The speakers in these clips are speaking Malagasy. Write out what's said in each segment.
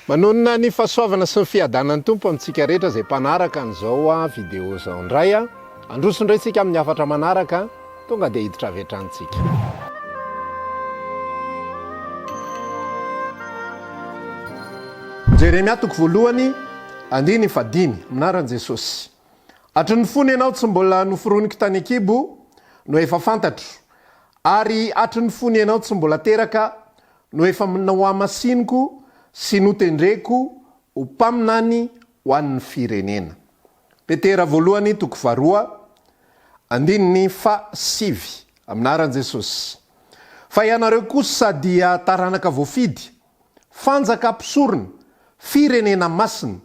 Manonona ny fahasoavana sy ny fiadanan'ny Tompo amintsika rehetra izay mpanaraka an'izao video izao indray. Handroso indray isika amin'ny hafatra manaraka, tonga dia hiditra avy hatrany tsika. Jeremia toko voalohany, andininy fahadimy, amin'ny anaran'i Jesosy. Hatry ny fony ianao tsy mbola noforoniko tany an-kibo no efa fantatro, ary hatry ny fony ianao tsy mbola teraka no efa nohamasiniko sy notendreko ho mpaminany ho an'ny firenena. Petera voalohany toko faharoa, andininy fahasivy, Amin'ny anaran'i Jesosy. Fa ianareo kosa dia taranaka voafidy, fanjaka mpisorona, firenena masina,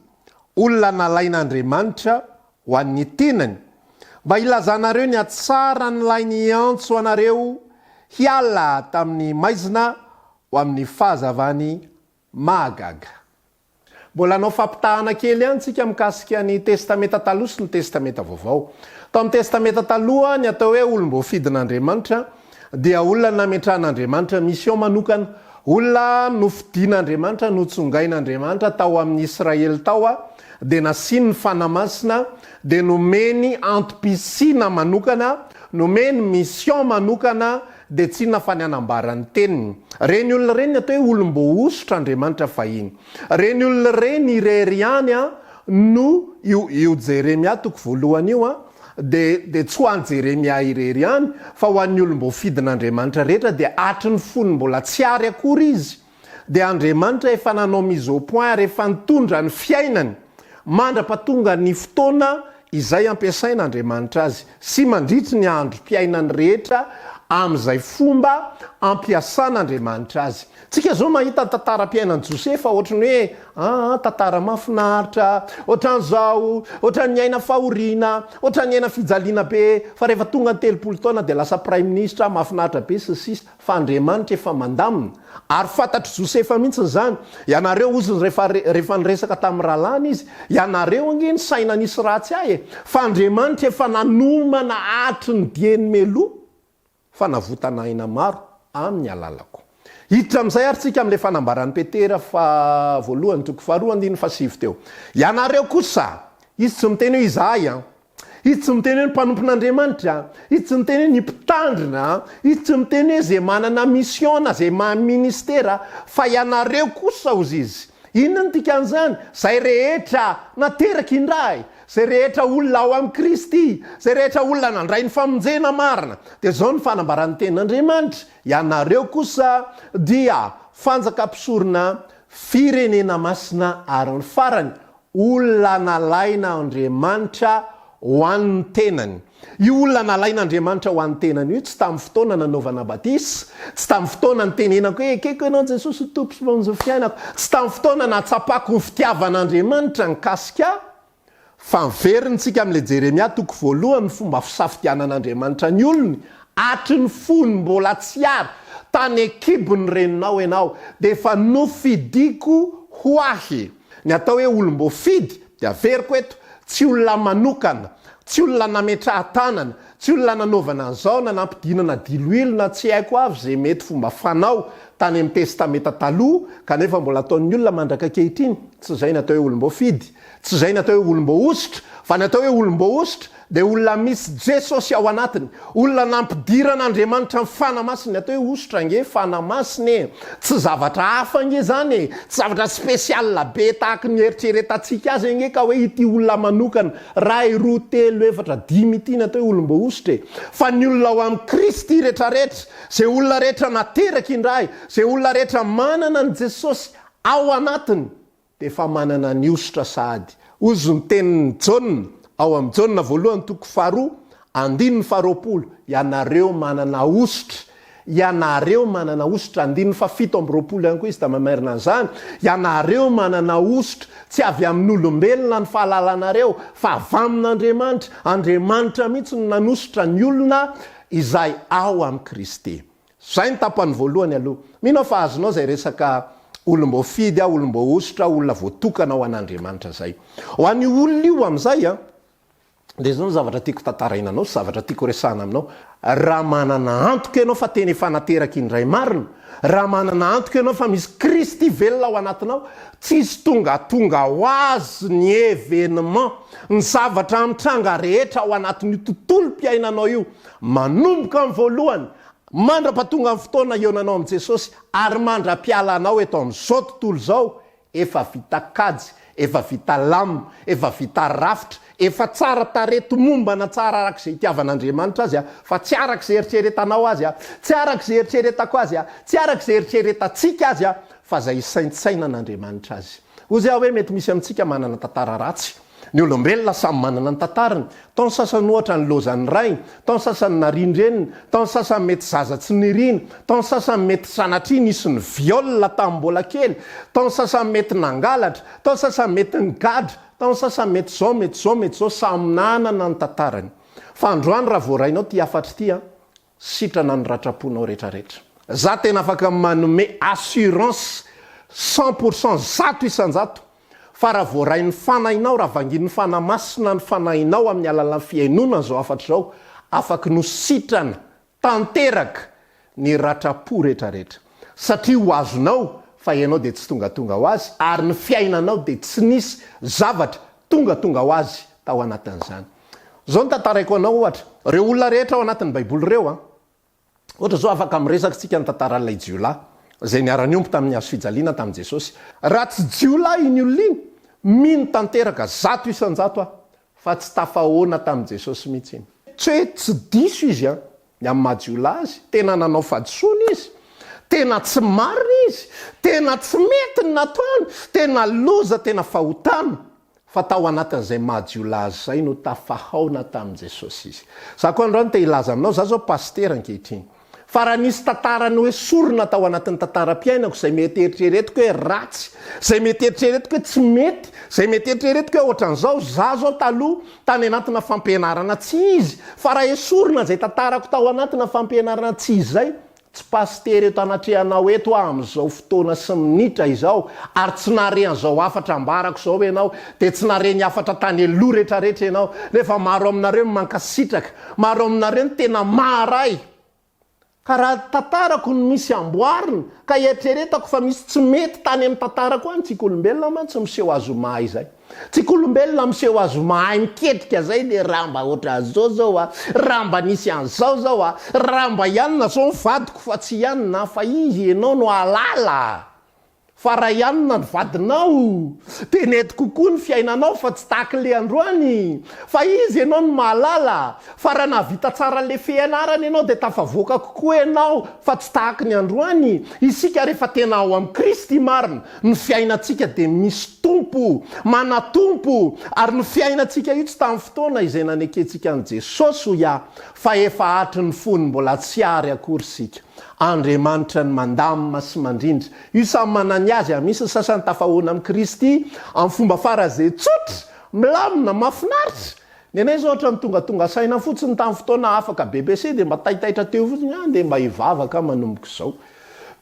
olona nalain'Andriamanitra ho an'ny tenany, mba hilazanareo ny hatsaran'ilay niantso anareo hiala tamin'ny maizina ho amin'ny fahazavany mahagaga. Mbola hanao fampitahana kely ihany tsika mikasika ny Testamenta Taloha sy ny Testamenta Vaovao. Tao amin'ny Testamenta Taloha, ny atao hoe olom-boafidin'Andriamanitra dia olona nametrahan'Andriamanitra mission manokana, olona nofidin'Andriamanitra, notsongain'Andriamanitra tao amin'ny Israely tao dia nasiany ny Fanahy Masina, dia nomeny antom-pisiana manokana, nomeny mission manokana, dia tsy inona fa ny hanambara ny teniny. Ireny olona ireny ny atao hoe olom-boahosotra Andriamanitra fahiny. Ireny olona ireny irery ihany no, io io Jeremia toko voalohany io dia dia tsy ho an'i Jeremia irery ihany fa ho an'ny olom-boafidin'Andriamanitra rehetra dia hatry ny fony mbola tsy ary akory izy dia Andriamanitra efa nanao mise au point ary efa nitondra ny fiainany mandra-pahatonga ny fotoana izay ampiasain'Andriamanitra azy sy mandritry ny androm-piainany rehetra amin'izay fomba ampiasan'Andriamanitra azy. Tsika zao mahita ny tantaram-piainan'i Josefa ohatry ny hoe aa tantara mahafinaritra, ohatran'izao, ohatran'ny niaina fahoriana, ohatran'ny niaina fijaliana be, fa rehefa tonga ny 30 taona dia lasa praiminisitra, mahafinaritra be sy ny sisa Fa Andriamanitra efa mandamina, ary fantatr'i Josefa mihitsy izany. Ianareo, hozy izy rehefa, rehefa niresaka tamin'ny rahalahiny izy, ianareo ange nisaina nisy ratsy ahy e! Fa Andriamanitra efa nanomana hatry ny dieny meloa fanavotana aina maro amin'ny alalako. Hiditra amin'izay ary tsika amin'ilay fanambaran'i Petera fa voalohany toko faharoa andininy fahasivy teo. Ianareo kosa, izy tsy miteny hoe izahay an! Izy tsy miteny hoe ny mpanompon'Andriamanitra, izy tsy miteny hoe ny mpitandrina, izy tsy miteny hoe izay manana mission na izay maha ministera, fa ianareo kosa hozy izy. Inona no dikan'izany? Izay rehetra nateraka indray, izay rehetra olona ao amin'i Kristy, izay rehetra olona nandray ny famonjena marina. Dia izao no fanambaran'ny tenin'Andriamanitra, ianareo kosa dia fanjaka mpisorona, firenena masina ary ny farany, Olona nalain'Andriamanitra ho an'ny tenany. Io olona nalain'Andriamanitra ho an'ny tenany io tsy tamin'ny fotoana nanaovana batisa, tsy tamin'ny fotoana nitenenako hoe ekeko ianao Jesosy ho Tompo sy Mpamonjy ny fiainako, tsy tamin'ny fotoana nahatsapako ny fitiavan'Andriamanitra nikasika ahy, fa miverintsika amin'ilay Jeremia toko voalohany ny fomba fisafidianan'Andriamanitra ny olony hatry ny fony mbola tsy ary tany an-kibon'ny reninao ianao dia efa nofidiko ho ahy. Ny atao hoe olom-boafidy dia averiko eto, tsy olona manokana, tsy olona nametrahan-tanana, tsy olona nanaovana an'izao na nampidinana diloilo na tsy haiko avy izay mety fomba fanao tany amin'ny Testamenta Taloha kanefa mbola ataon'ny olona mandrak'ankehitriny. Tsy izay ny atao hoe olom-boafidy, tsy izay ny atao hoe olom-boahosotra, fa ny atao hoe olom-boahosotra Dia olona misy Jesosy ao anatiny, olona nampidiran'Andriamanitra ny Fanahy Masina, ny atao hoe hosotra ange Fanahy Masina e, tsy zavatra hafa ange izany e, tsy zavatra spécial be tahaky ny eritreretantsika azy ange ka hoe ity olona manokana, iray, roa, telo, efatra, dimy ity ny atao hoe olom-boahosotra e, fa ny olona ao amin'i Kristy retraretra, izay olona rehetra nateraka indray, izay olona rehetra manana an'i Jesosy ao anatiny, dia efa manana ny hosotra sahady. Hozy ny tenin'i Jaona ao amin'ny Jaona voalohany toko faharoa andininy faharoapolo, Ianareo manana hosotra, ianareo manana hosotra, andininy fahafito amby roapolo ihany koa izy dia mamerina an'izany, ianareo manana hosotra, tsy avy amin'olombelona ny fahalalanareo, fa avy amin'Andriamanitra, Andriamanitra mihitsy no nanosotra ny olona izay ao amin'i Kristy. Zay ny tapany voalohany aloha. Mino aho fa azonao zay resaka olom-boafidy, olom-boahosotra, olona voatokana ho an'Andriamanitra zay. Ho an'io olona io amin'izay an, Dia izao ny zavatra tiako tantaraina anao sy zavatra tiako resahana aminao, raha manana antoka ianao fa tena efa nateraka indray marina, raha manana antoka ianao fa misy Kristy velona ao anatinao, tsisy tongatonga ho azy ny événement, ny zavatra mitranga rehetra ao anatin'io tontolom-piainanao io, manomboka amin'ny voalohany, mandra-pahatonga ny fotoana hihaonanao amin'i Jesosy ary mandra-pialanao eto amin'izao tontolo izao, Efa vita kajy, efa vita lam, efa vita rafitra, efa tsara tarehy tomombana tsara araka izay itiavan'Andriamanitra azy fa tsy araka izay eritreretanao azy, tsy araka izay eritreretako azy, tsy araka izay eritreretantsika azy fa izay isaintsainan'Andriamanitra azy. Hozy aho hoe mety misy amintsika manana tantara ratsy. Ny olombelona samy manana ny tantarany. Tao ny sasany ohatra nilozan'ny rainy, tao ny sasany narian-dreniny, tao ny sasany mety zaza tsy nirina, tao ny sasany mety sanatria nisy ny viol tamin'ny mbola kely, tao ny sasany mety nangalatra, tao ny sasany mety nigadra, tao ny sasany mety izao, mety izao, mety izao, samy nanana ny tantarany. Fa androany raha voarainao ity hafatra ity an, sitrana ny ratram-ponao retraretra. Za tena afaka manome assurance 100% 100% fa raha voarain'ny fanahinao, raha vangin'ny Fanahy Masina ny fanahinao amin'ny alalan'ny fihainoana an'izao hafatra izao, afaky no sitrana tanteraka ny ratram-po retraretra. Satria ho azonao fa ianao dia tsy tongatonga ho azy ary ny fiainanao dia tsy nisy zavatra tongatonga ho azy tao anatin'izany. Izao no tantaraiko anao ohatra, ireo olona rehetra ao anatin'ny baiboly ireo an, ohatra izao afaka miresaka isika ny tantaran'ilay jiolahy izay niara-niomby tamin'ny hazo fijaliana tamin'i Jesosy. Raha tsy jiolahy iny olona iny, mino tanteraka 100% aho fa tsy tafahoana tamin'i Jesosy mihitsy iny. Tsy hoe tsy diso izy an, ny amin'ny maha jiolahy azy, tena nanao fahadisoana izy, tena tsy marina izy, tena tsy mety ny nataony, tena loza, tena fahotana. Fa tao anatin'izay maha jiolahy azy izay no tafahaona tamin'i Jesosy izy. Za koa androany te hilaza aminao, za zao pasitera ankehitriny. Fa raha nisy tantara noesorina tao anatin'ny tantaram-piainako izay mety eritreretiko hoe ratsy, izay mety eritreretiko hoe tsy mety, izay mety eritreretiko hoe ohatran'izao, za zao taloha tany anatina fampianarana tsy izy, fa raha esorina izay tantarako tao anatina fampianarana tsy izy izay, Tsy pasitera eto anatrehanao eto aho amin'izao fotoana sy minitra izao, ary tsy nahare an'izao hafatra ambarako izao ianao, dia tsy nahare ny hafatra tany aloha rehetrarehetra ianao, nefa maro aminareo no mankasitraka, maro aminareo no tena maharay. Ka raha tantarako no misy amboarina, ka eritreretako fa misy tsy mety tany amin'ny tantarako any, tsika olombelona mantsy miseho azy ho mahay izay. Tsika olombelona miseho azy ho mahay miketrika zay le raha mba ohatran'izao zao a, raha mba nisy an'izao zao a, raha mba i anona zao ny vadiko fa tsy i anona fa izy enao no ahalala fa raha i anona ny vadinao de nety kokoa ny fiainanao fa tsy tahaka le androany fa izy enao no mahalala fa raha nahavita tsara le fianarana enao de tafavoaka kokoa enao fa tsy tahaka ny androany isika rehefa tena ao amin'i Kristy marina Ny fiainantsika dia misy Tompo, manatompo, ary ny fiainantsika io tsy tamin'ny fotoana izay nanekentsika an'i Jesosy hoy aho, fa efa hatry ny fony mbola tsy ary akory isika. Andriamanitra ny mandamina sy mandrindra. Io samy manana ny azy, misy ny sasany tafahoana amin'i Kristy amin'ny fomba faran'izay tsotra, milamina, mahafinaritra. Ny anay izao ohatran'ny tongatonga saina fotsiny tamin'ny fotoana afaka BPC dia mba taitaitra teo fotsiny, ah ndeha mba hivavaka aho manomboka izao.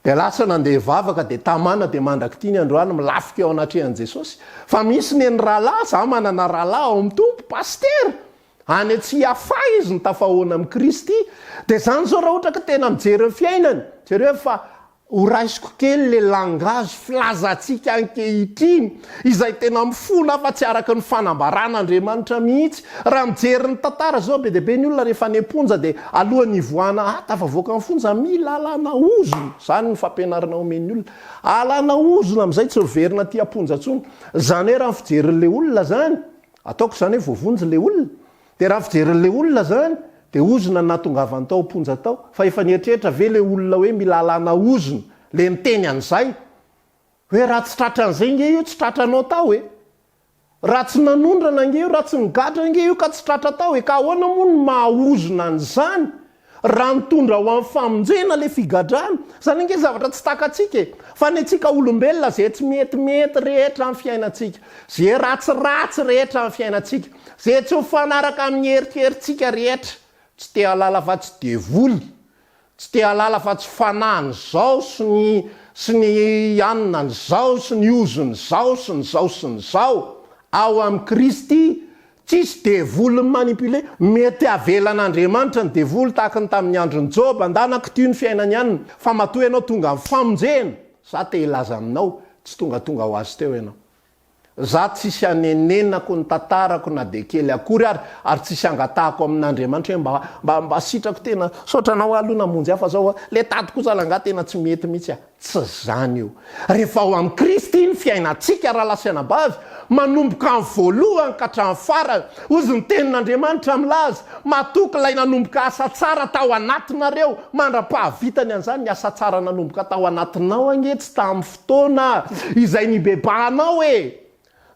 Dia lasa nandeha hivavaka dia tamana dia mandrak'ity ny androany milafika eo anatrehan'i Jesosy. Fa misy neny rahalahy, za manana rahalahy ao amin'ny Tompo, pasitera, any Tsiafahy izy no tafahoana amin'i Kristy. Dia zany zao raha ohatra ka tena mijery ny fiainany, jereo fa Ho raisiko kely le langage filazantsika ankehitriny izay tena mifona fa tsy araka ny fanambaran'Andriamanitra mihitsy. Raha mijery ny tantara zao be dia be ny olona rehefa any am-ponja dia alohan'ny hivoahana ah tafavoaka ny fonja mila alana ozona, zany ny fampianarana omen'ny olona. Alana ozona amin'izay tsy miverina aty am-ponja intsony. Zany hoe raha ny fijerin'le olona zany, ataoko zany hoe voavonjy le olona, Dia raha fijerin'ilay olona zany dia ozona ny nahatongavany tao am-ponja tao. Fa efa nieritreritra ve ilay olona hoe mila alana ozona le niteny an'izay? Hoe raha tsy tratran'izay nge io tsy tratranao tao e! Raha tsy nanondrana nge io, raha tsy nigadra nge io ka tsy tratra tao e! Ka ahoana moa no maha ozona an'izany? Raha nitondra ho amin'ny famonjena ilay figadrana. Izany ange zavatra tsy takatsika e! Fa ny antsika olombelona izay tsy metimety rehetra amin'ny fiainantsika, izay ratsiratsy rehetra amin'ny fiainantsika, izay tsy mifanaraka amin'ny eritreritsika rehetra, tsy te hahalala fa tsy devoly, tsy te hahalala fa tsy fanahin'izao sy ny sy ny anona an'izao sy ny ozon'izao sy ny zao sy ny zao, ao amin'i Kristy. Tsisy devoly mi-manipuler. Mety havelan'Andriamanitra ny devoly tahaka ny tamin'ny andron'i Joba, ndana kitio ny fiainany ihany, fa matoa ianao tonga amin'ny famonjena, za te hilaza aminao, tsy tongatonga ho azy teo ianao. Za tsisy hanenenako ny tantarako na dia kely akory ary, ary tsisy hangatahako amin'Andriamanitra hoe mba, mba, mba sitrako tena, saotra anao aho aloha namonjy ahy fa zao a, le tady kosa rangahy tena tsy mety mihitsy a. Tsy izany io. Rehefa ao amin'i Kristy ny fiainantsika, rahalahy sy anabavy, manomboka amin'ny voalohany ka hatramin'ny farany, hozy ny Tenin'Andriamanitra milaza, Matoky ilay nanomboka asa tsara tao anatinareo, mandra-pahavitany an'izany, ny asa tsara nanomboka tao anatinao ange tsy tamin'ny fotoana izay nibebahanao e!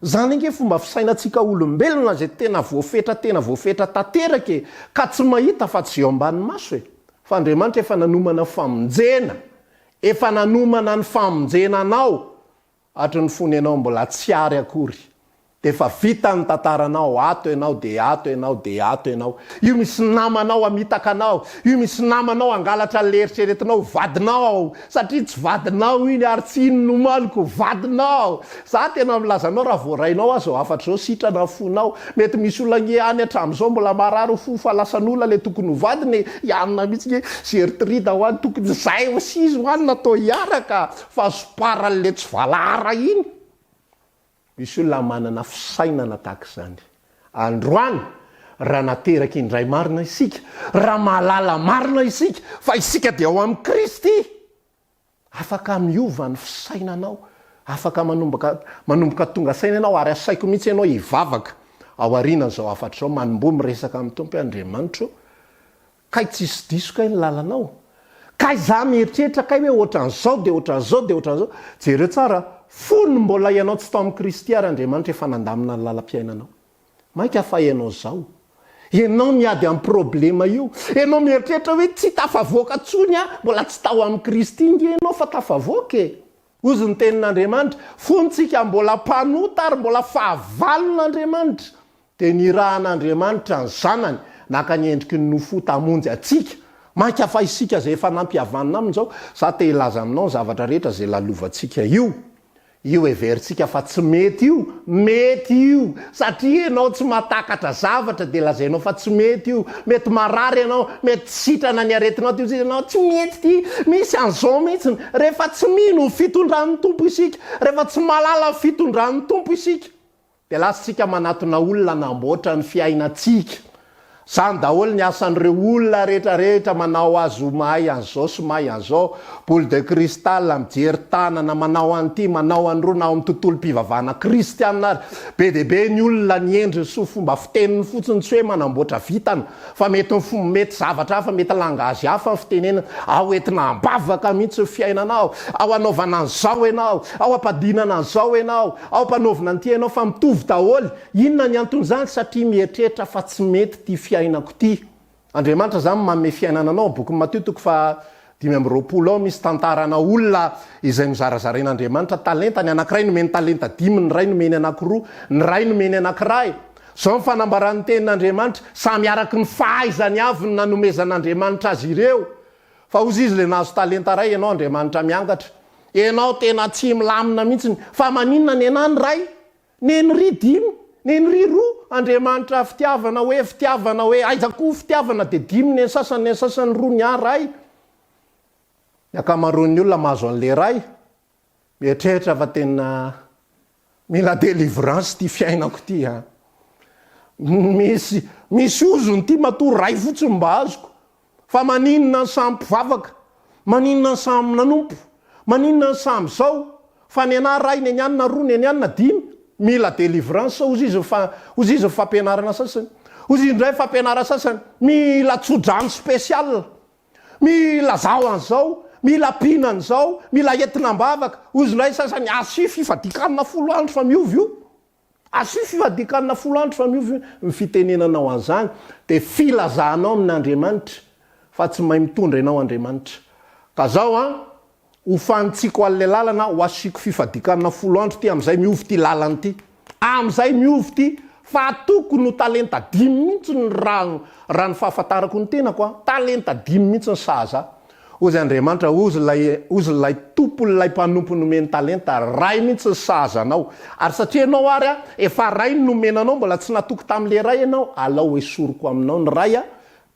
Izany ange fomba fisainantsika olombelona izay tena voafetra tena voafetra tanteraka e! Ka tsy mahita fa tsy eo ambany maso e! Fa Andriamanitra efa nanomana famonjena, efa nanomana ny famonjena anao hatry ny fony ianao mbola tsy ary akory. Dia efa vita ny tantaranao, ato ianao dia ato ianao dia ato ianao. Io misy namanao hamitaka anao, io misy namanao hangalatra an'ilay eritreretinao ho vadinao ao, satria tsy vadinao iny ary tsy iny nomaniko ho vadinao. Za tena milaza anao raha voarainao aho zao hafatra zao sitrana ny fonao. Mety misy olona nge any hatramin'izao mbola marary fo fa lasan'olona le tokony ho vadiny e, i anona mihitsy nge Gertrude ho any tokony zay sy izy ho any natao hiaraka fa soparan'le tsy valahara iny. Misy olona manana fisainana tahaka izany. Androany, raha nateraka indray marina isika, raha mahalala marina isika fa isika dia ao amin'i Kristy, afaka miova ny fisainanao, afaka manomboka manomboka tonga saina ianao ary asaiko mihitsy ianao hivavaka aorianan'izao hafatra izao, manomboha miresaka amin'ny Tompo hoe Andriamanitro ô, Kay tsisy diso kay ny lalanao. Kay za mieritreritra kay hoe ohatran'izao dia ohatran'izao dia ohatran'izao. Jereo tsara, fony mbola ianao tsy tao amin'i Kristy ary Andriamanitra efa nandamina ny lalam-piainanao. Mainka fa ianao zao. Ianao miady amin'ny problema io. Ianao mieritreritra hoe tsy tafavoaka tsony aho, mbola tsy tao amin'i Kristy nge ianao fa tafavoaka e. Hozy ny tenin'Andriamanitra, fony tsika mbola mpanota ary mbola fahavalon'Andriamanitra, dia nirahan'Andriamanitra ny Zanany naka ny endriky ny nofota hamonjy antsika, mainka fa isika izay efa nampihavanina Aminy izao, za te hilaza aminao ny zavatra rehetra izay lalovantsika io, io heverintsika fa tsy mety io, mety io, satria ianao tsy mahatakatra zavatra dia lazainao fa tsy mety io, mety marary ianao, mety tsy sitrana ny aretinao dia hoy ianao tsy mety ity, misy an'izao mihitsiny, rehefa tsy mino ny fitondran'ny Tompo isika, rehefa tsy mahalala ny fitondran'ny Tompo isika. Dia lasa isika manatona olona hanamboatra ny fiainantsika. Zany daholo ny asan'ireo olona rehetra rehetra manao azy ho mahay an'izao sy mahay an'izao, boule de cristal, mijery tanana, manao an'ity, manao an'irony, na ao amin'ny tontolom-pivavahana kristiana ary. Be dia be ny olona ny endriny sy ny fomba fiteniny fotsiny tsy hoe manamboatra vintana fa mety ny fomba, mety zavatra hafa, mety langage hafa ny fitenenana. Ao entina am-bavaka mihitsy ny fiainanao, ao anaovana an'izao ianao, ao ampadinana an'izao ianao. Ao ampanaovina an'ity ianao fa mitovy daholo. Inona ny anton'izany? Satria mieritreritra fa tsy mety ity fiainako ity. Andriamanitra izany manome fiainana anao. Bokin'i Matio toko faha 25 ao misy tantarana olona izay nozarazarain'Andriamanitra talenta. Ny anankiray nomeny talenta dimy, ny iray nomeny anankiroa, ny iray nomeny anankiray. Izao ny fanambaran'ny tenin'Andriamanitra, samy araky ny fahaizany avy no nanomezan'Andriamanitra azy ireo. Fa hozy izy le nahazo talenta ray ianao Andriamanitra miangatra ianao tena tsy milamina mihitsiny fa maninona nenah ny ray neny ry dimy neny ry roa Andriamanitra fitiavana hoe fitiavana hoe aiza koa fitiavana de dimy neny sasany neny sasany roa ny ahy ray ny ankamaroan'ny olona mahazo an'le ray Mieritreritra fa tena mila délivrance ity fiainako ity an. Misy misy ozona ity matoa ray fotsiny mba azoko. Fa maninona ny samy mpivavaka? Maninona ny samy nanompo? Maninona ny samy zao? Fa ny anah ray, ny an'i anona roa, ny an'i anona dimy. Mila délivrance hozy izy fa hozy izy ny fampianarana sasany. Hozy izy indray fampianarana sasany. Mila tsodrano spécial. Mila zaho an'izao, mila ampiana an'izao, mila entina am-bavaka. Hozy indray ny sasany, asio fifadian-kanina folo andro fa miova io. Asio fifadian-kanina folo andro fa miova io. Ny fitenenanao an'izany dia filazanao amin'Andriamanitra fa tsy mahay mitondra ianao Andriamanitra. Ka zao an, Ho fanintsiako an'ilay lalana aho, ho asiako fifadikanina folo andro ity, amin'izay miova ity lalana ity. Amin'izay miova ity, fa tokony ho talenta dimy mihitsy ny raha, raha ny fahafantarako ny tenako an, talenta dimy mihitsy ny sahaza ahy. Hozy Andriamanitra, hozy ilay, hozy ilay tompon'ilay mpanompo nomeny talenta, ray mihitsy ny sahaza anao. Ary satria ianao ary a, efa ray no nomena anao, mbola tsy natoky tamin'ilay ray ianao, alao esoriko aminao ny ray a,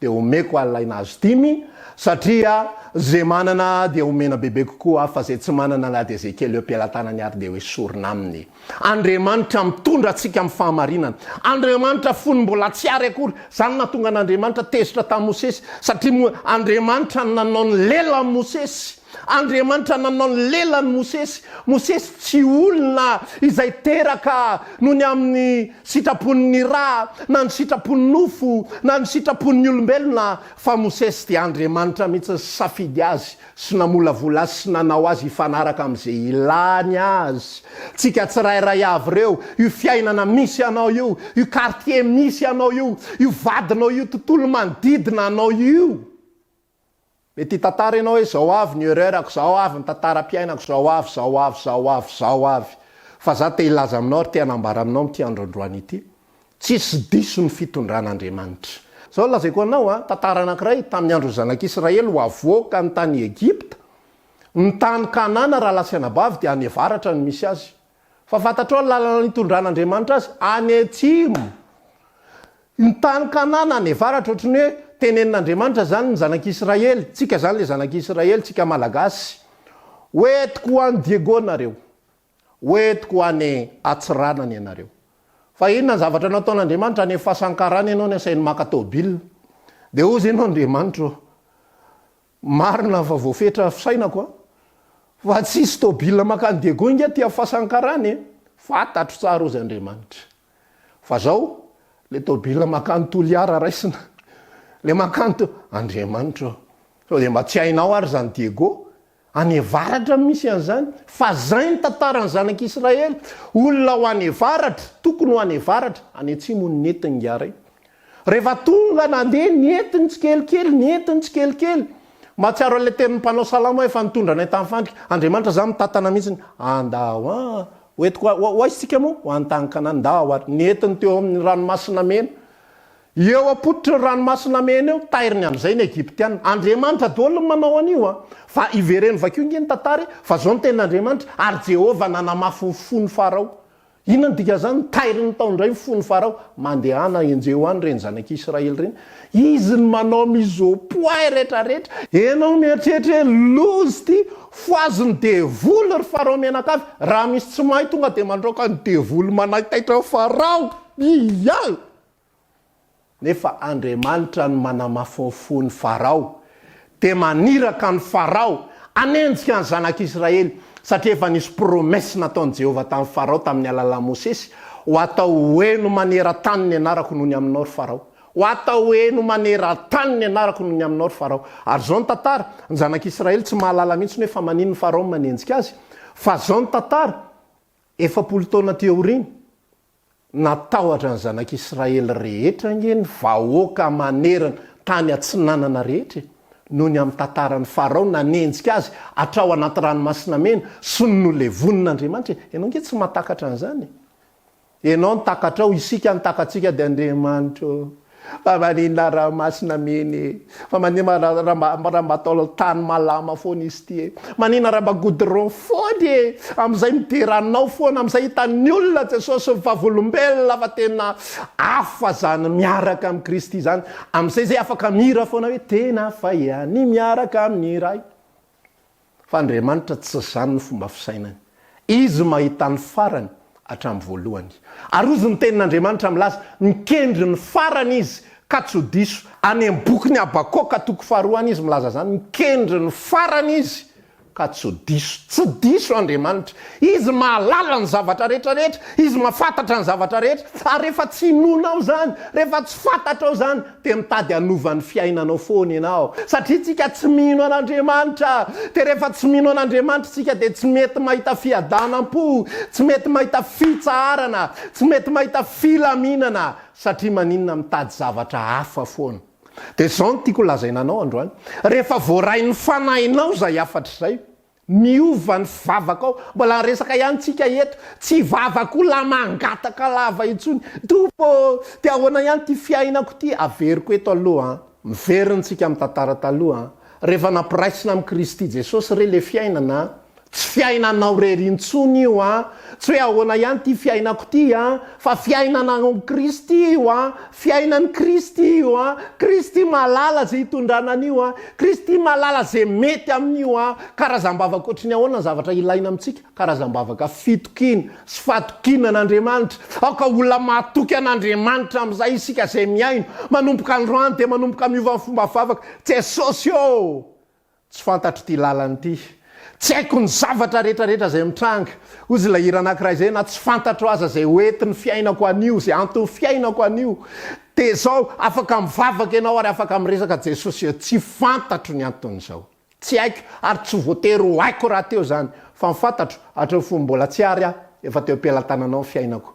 dia omeko an'ilay nahazo dimy, satria ze manana dia omena bebe kokoa, fa ze tsy manana na dia ze kely eo am-pelatanany ary dia hoesorina aminy. Andriamanitra mitondra antsika amin'ny fahamarinana. Andriamanitra fony mbola tsy ary akory. Izany no nahatonga an'Andriamanitra tezitra tamin'i Mosesy, satria moa Andriamanitra no nanao ny lelan'i Mosesy. Andriamanitra nanao ny lelan'i Mosesy. Mosesy tsy olona izay teraka noho ny amin'ny sitrapon'ny ra, na ny sitrapon'ny nofo, na ny sitrapon'ny olombelona, fa Mosesy dia Andriamanitra mihitsy nisafidy azy sy namolavola azy sy nanao azy hifanaraka amin'izay ilany azy. Tsika tsirairay avy ireo, io fiainana misy anao io, io quartier misy anao io, io vadinao io, tontolo manodidina anao io. Mety hitantara ianao hoe zao avy ny erreur-ko, zao avy ny tantaram-piainako, zao avy, zao avy, zao avy, zao avy. Fa za te hilaza aminao ary te hanambara aminao amin'ity andro androany ity, tsisy diso ny fitondran'Andriamanitra. Zao lazaiko anao an, tantara anankiray, tamin'ny andron'ny zanak'Israely ho avoaka ny tany Egypta, ny tany Kanana rahalahy sy anabavy dia any avaratra no misy azy. Fa fantatrao ny lalana nitondran'Andriamanitra azy? Any atsimo. Ny tany Kanana any avaratra ohatry ny hoe tenenin'Andriamanitra izany ny zanak'Israely, tsika izany ilay zanak'Israely, tsika Malagasy, hoe entiko ho any Diego nareo, ho entiko ho any Antsiranana ianareo. Fa inona ny zavatra nataon'Andriamanitra? Any Fasankarana ianao no asainy maka tôbila. Dia hozy ianao, Andriamanitra ô, Marina fa voafetra fisainako an! Fa tsisy tôbila makany Diego ingahy aty Fasankarana e! Fantatro tsara ozy Andriamanitra. Fa zao, le tôbila makany Toliara raisina. Le makany to, Andriamanitra ô! Sao dia mba tsy hainao ary zany Diego? Any avaratra no misy an'izany. Fa zay ny tantaran'ny zanak'Israely. Olona ho any avaratra, tokony ho any avaratra, any atsimo no nentiny ingahy ray. Rehefa tonga nandeha nentiny tsikelikely, nentiny tsikelikely. Mahatsiaro an'ilay tenin'ny mpanao salamo aho efa nitondra anay tamin'ny fandrika. Andriamanitra za mitantana mihitsiny. Andao an! Ho entiko ho aiza tsika moa? Ho any tany Kanana. Ndao ary. Nentiny teo amin'ny ranomasina mena. Eo am-pototry ny ranomasina mena eo, tairiny amin'izay ny Egyptiana. Andriamanitra daholo no manao an'io an! Fa ivereno vakio ange ny tantara e! Fa izao no tenin'Andriamanitra, Ary Jehovah nanamafy ny fon'i Farao. Inona no dikan'izany? Tairiny tao indray ny fon'i Farao. Mandehana, enjeho any ireny zanak'Israely ireny. Izy no manao mise au point rehetrarehetra. Enao mieritreritra hoe loza ity, fohazin'ny devoly ry Farao mianakavy. Raha misy tsy mahay tonga dia mandraoka ny devoly manaitaitra an'i Farao. Ia! Nefa Andriamanitra no manamafy ny fon'i Farao, dia maniraka an'i Farao hanenjika ny zanak'Israely, satria efa nisy promesse nataon'i Jehovah tamin'i Farao tamin'ny alalan'i Mosesy, Ho atao ho heno maneran-tany ny anarako noho ny aminao, ry Farao. Ho atao ho heno maneran-tany ny anarako noho ny aminao, ry Farao. Ary izao ny tantara, ny zanak'Israely tsy mahalala mihitsy hoe fa maninona Farao no manenjika azy, fa izao ny tantara, 40 taona aty aoriana, Natahotra ny zanak'Israely rehetra ange ny vahoaka manerana tany atsinanana rehetra e, noho ny amin'ny tantaran'i Farao nanenjika azy hatrao anaty ranomasina mena sy ny nolevonin'Andriamanitra e. Ianao ange tsy mahatakatra an'izany e. Ianao ny takatrao, isika ny takatsika dia Andriamanitra ô. Fa maninona ranomasina mena e? Fa maninona raha mba raha mba atao tany malama foana izy ity e? Maninona raha mba goudron foana e? Amin'izay midera anao foana, amin'izay hitan'ny olona Jesosy ny vavolombelona fa tena hafa izany miaraka amin'i Kristy izany. Amin'izay izay afaka mihira foana hoe tena hafa ihany miaraka amin'ny Ray. Fa Andriamanitra tsy izany ny fomba fisainany. Izy mahita ny farany hatramin'ny voalohany. Ary hozy ny tenin'Andriamanitra milaza, mikendry ny farany Izy ka tsy ho diso. Any amin'ny bokin'i Habakoka toko faharoa any Izy milaza izany, mikendry ny farany Izy ka tsy ho diso. Tsy diso Andriamanitra. Izy mahalala ny zavatra rehetra rehetra, Izy mahafantatra ny zavatra rehetra. Ary rehefa tsy inoanao izany, rehefa tsy fantatrao izany, Dia mitady hanova ny fiainanao foana ianao. Satria tsika tsy mino an'Andriamanitra. Dia rehefa tsy mino an'Andriamanitra tsika dia tsy mety mahita fiadanam-po, tsy mety mahita fitsaharana, tsy mety mahita filaminana. Satria maninona mitady zavatra hafa foana. Dia izao no tiako lazaina anao androany. Rehefa voarain'ny fanahinao izay hafatra izay, Miova ny vavakao. Mbola resaka ihany tsika eto. Tsy vavak'olona mangataka lava intsony. Tompo ô, dia ahoana ihany ity fiainako ity? Averiko eto aloha an. Miverina tsika amin'ny tantara taloha an. Rehefa nampiraisina amin'i Kristy Jesosy re le fiainana a! Tsy fiainanao rery intsony io a! Tsy hoe ahoana ihany ity fiainako ity a! Fa fiainana ao amin'i Kristy io a! Fiainan'i Kristy io a! Kristy mahalala izay hitondrana an'io a! Kristy mahalala izay mety amin'io a! Karazam-bavaka ohatry ny ahoana ny zavatra ilaina amintsika? Karazam-bavaka fitokiana sy fahatokiana an'Andriamanitra. Aoka ho olona mahatoky an'Andriamanitra amin'izay isika izay mihaino. Manomboka androany dia manomboka miova ny fomba vavaka. Jesosy ô! Tsy fantatro ity lalana ity. Tsy haiko ny zavatra rehetra rehetra izay mitranga. Hozy ilay hira anankiray izay, na tsy fantatro aza izay ho entin'ny fiainako anio, izay anton'ny fiainako anio. Dia izao, afaka mivavaka ianao ary afaka miresaka Jesosy ô, tsy fantatro ny anton'izao. Tsy haiko ary tsy voatery ho haiko rahateo izany. Fa ny fantatro, hatreo fony mbola tsy ary aho, efa teo am-pelatananao ny fiainako.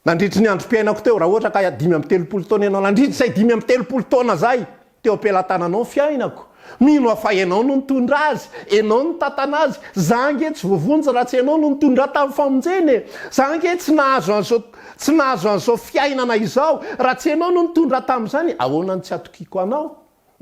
Nandritry ny androm-piainako teo, raha ohatra ka 35 taona ianao, nandritra izay 35 taona izay, teo am-pelatananao ny fiainako. Mino aho fa ianao no nitondra azy, ianao no nitantana azy. Za ange tsy voavonjy raha tsy ianao no nitondra ahy tamin'ny famonjena e! Za ange tsy nahazo an'izao, tsy nahazo an'izao fiainana izao raha tsy ianao no nitondra ahy tamin'izany. Ahoana no tsy hatokiako anao?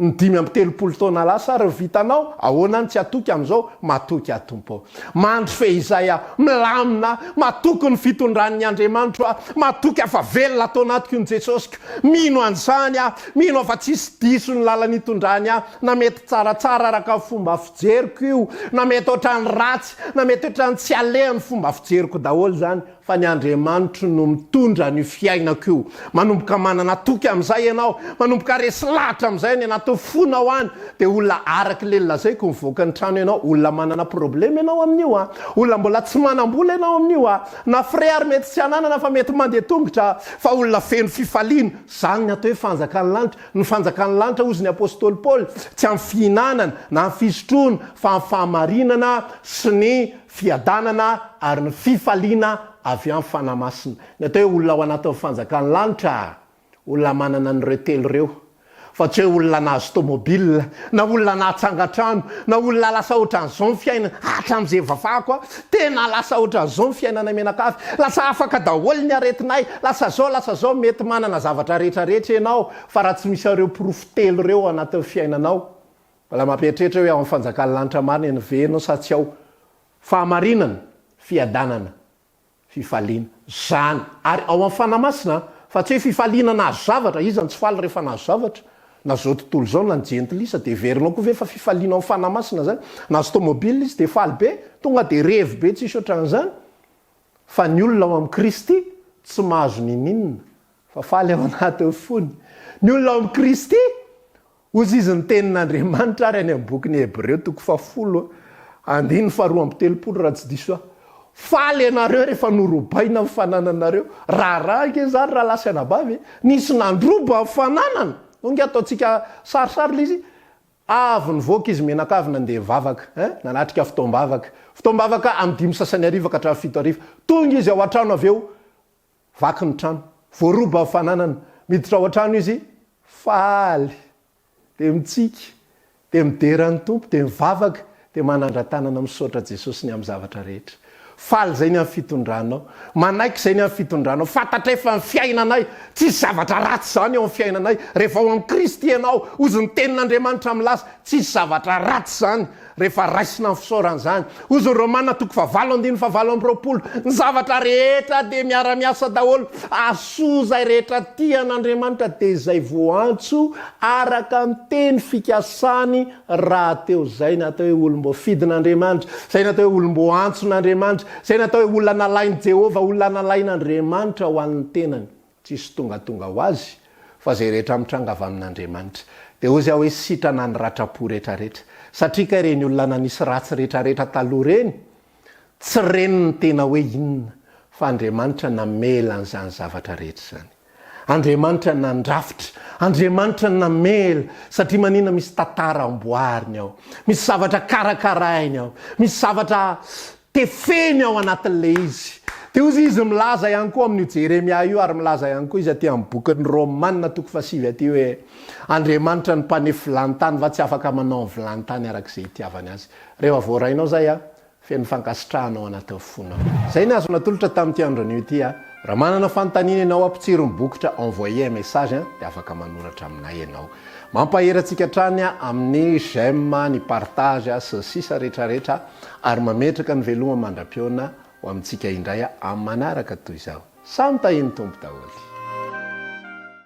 Ny 35 taona lasa ary vitanao, ahoana ny tsy hatoky amin'izao? Matoky aho Tompo ô. Mandry fehizay aho, milamina aho, matoky ny fitondran'ny Andriamanitro aho, matoky aho fa velona ato anatiko ny Jesosiko, mino an'izany aho, mino aho fa tsisy diso ny lalana itondrany ahy, na mety tsaratsara araka ny fomba fijeriko io, na mety ohatran'ny ratsy, na mety ohatran'ny tsy aleha ny fomba fijeriko daholo izany, Fa ny Andriamanitro no mitondra an'io fiainako io. Manomboka manana toky amin'izay ianao, manomboka resy lahatra amin'izay any anatin'ny fonao any, dia olona araka ilay nolazaiko mivoaka ny trano ianao, olona manana problème ianao amin'io an, olona mbola tsy manam-bola ianao amin'io an, na frais ary mety tsy hananana fa mety mandeha tongotra, fa olona feno fifaliana. Izany ny atao hoe fanjakan'ny lanitra. Ny fanjakan'ny lanitra hozy ny apostoly Paoly, tsy amin'ny fihinanana na amin'ny fisotroana fa amin'ny fahamarinana sy ny Fiadanana ary ny fifaliana avy amin'ny Fanahy Masina. Ny atao hoe olona ao anatin'ny fanjakan'ny lanitra, olona manana an'ireo telo ireo. Fa tsy hoe olona nahazo tomobile, na olona nahatsangan-trano, na olona lasa ohatran'izao ny fiainana, hatramin'izay ivavahako aho, tena lasa ohatran'izao ny fiainanay mianakavy, lasa afaka daholo ny aretinay, lasa zao, lasa zao, mety manana zavatra rehetra rehetra ianao, fa raha tsy misy an'ireo porofo telo ireo ao anatin'ny fiainanao, Mbola mampieritreritra hoe ao amin'ny fanjakan'ny lanitra marina ve ianao sa tsy ao? Fahamarinana, fiadanana, fifaliana. Izany. Ary ao amin'ny Fanahy Masina an! Fa tsy hoe fifaliana nahazo zavatra, iza no tsy faly rehefa nahazo zavatra? Na izao tontolo izao na ny jentilisa, dia heverinao koa ve fa fifaliana ao amin'ny Fanahy Masina izany? Nahazo tomobile izy dia faly be, tonga dia revy be tsisy ohatran'izany. Fa ny olona ao amin'i Kristy tsy mahazo n'inon'inona fa faly ao anatin'ny fony. Ny olona ao amin'i Kristy Hozy izy ny tenin'Andriamanitra ary any amin'ny bokin'ny Hebreo toko fahafolo andininy faharoa amby telopolo raha tsy diso aho. Faly ianareo rehefa norobaina ny fanananareo. Raharaha ange izany rahalahy sy anabavy e. Nisy nandroba ny fananana. Hoy ange ataontsika sarisary ilay izy. Avy nivoaka izy mianakavy nandeha nivavaka hein, nanatrika fotoam-bavaka. Fotoam-bavaka amin'ny dimy sasany hariva ka hatramin'ny fito hariva. Tonga izy ao an-trano avy eo. Vaky ny trano. Voaroba ny fananana. Miditra ao an-trano izy, faly, dia mitsiky, dia midera ny Tompo, dia mivavaka, dia manandra-tanana misaotra Jesosy ny amin'ny zavatra rehetra. Faly izay ny amin'ny fitondranao. Manaiky izay ny amin'ny fitondranao. Fantatray fa ny fiainanay, tsisy zavatra ratsy izany eo amin'ny fiainanay. Rehefa ao amin'i Kristy ianao, hozy ny tenin'Andriamanitra milaza, tsisy zavatra ratsy izany. Rehefa raisina ny fisaorana izany. Hozy ny Romana toko fahavalo andininy fahavalo amby roapolo, Ny zavatra rehetra dia miara-miasa daholo, hahasoa izay rehetra tia an'Andriamanitra, dia izay voantso araka ny teny fikasany rahateo. Izay ny atao hoe olom-boafidin'Andriamanitra, izay ny atao hoe olom-boantson'Andriamanitra, izay ny atao hoe olona nalain'i Jehovah, olona nalain'Andriamanitra ho an'ny tenany. Tsisy tongatonga ho azy fa izay rehetra mitranga avy amin'Andriamanitra. Dia hozy aho hoe sitrana ny ratram-po retraretra. Satria kay ireny olona nanisy ratsy retraretra taloha ireny, tsy reny ny tena hoe inona fa Andriamanitra namela an'izany zavatra rehetra izany. Andriamanitra nandrafitra, Andriamanitra namela, satria maninona misy tantara amboariny ao, misy zavatra karakarainy ao, misy zavatra Tefeny ao anatin'ilay izy. Dia hozy izy milaza ihany koa amin'io Jeremia io ary milaza ihany koa izy aty amin'ny bokin'ny Romana toko fahasivy aty hoe, Andriamanitra no mpanefy vilany tany va tsy afaka manao ny vilany tany araka izay itiavany azy. Rehefa voarainao izay an, feno fankasitrahana ao anatin'ny fonao. Izay ny azo natolotra tamin'ity andro anio ity an. Raha manana fanontaniana ianao ampitsiro ny bokotra envoyer un message dia afaka manoratra aminay ianao. Mampahery antsika hatrany amin'ny j'aime, ny partage sy ny sisa rehetra rehetra ary mametraka ny veloma mandra-pihaona ho amintsika indray amin'ny manaraka toy izao. Samy tahin'ny Tompo daholo.